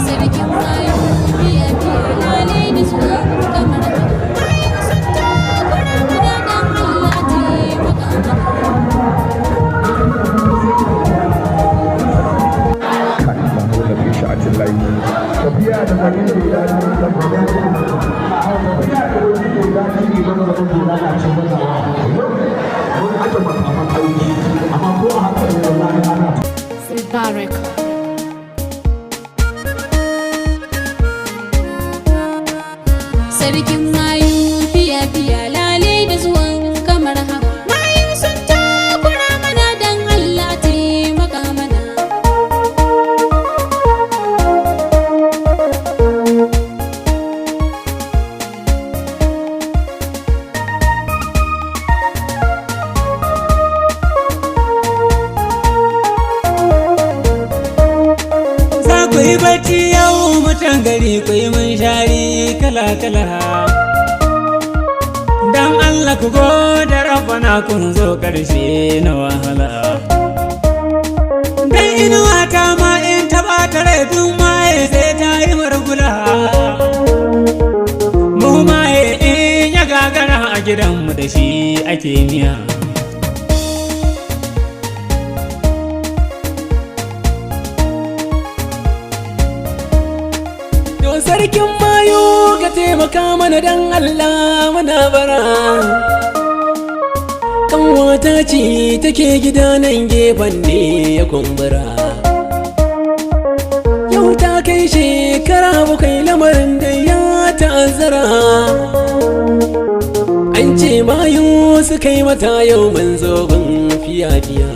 Sarkin mayu, biya biya, lalai da zuwa kamar mayu sun takura mana, dan Allah taimaka mana. Kai, la hawla fi sha'atin lahi. Tafiya da wani da ya daɗi, tafiya da wani da ya daɗi idan gaban bai lalace ba. Mun aje makaman aiki, amma ko a haka ne, wallahi ana Mubarak. Sarkin mayu, biya biya, lalai da zuwan kamar haka. Mayu sun takura mana, dan Allah taimaka mana. Za ku yi bacci yau, mutan gari, ku yi munshari kala-kala. Dan Allah ku da rabana, kun zo ƙarshe na wahala. Dan inuwa ta ma in taɓa ta rai, duk maye sai ta yi margula. Mu maye in ya gagara a gidanmu, da shi ake miya. To sarkin mayu, ka taimaka mana, dan Allah muna bara. Kanwata ce take gida nan gefen ne ya kumbura. Yau ta kai shekara 7, lamarin da ya ta'azzara. An ce mayu suka yi mata, yau mun zo gun fiya-fiya.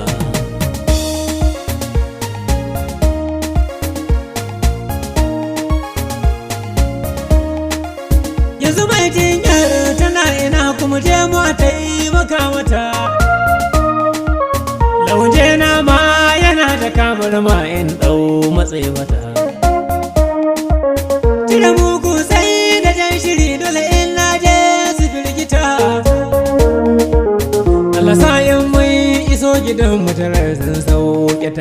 Yanzu mai jinyar tana ina? Kuma je mu taimaka mata. Lauje na ma yana da kamar ma in ɗau matsayi mata. Cire mugu sai da jan shiri, dole in na je su firgita. Allah sa in mun iso gidan mu tarar sun sauke ta.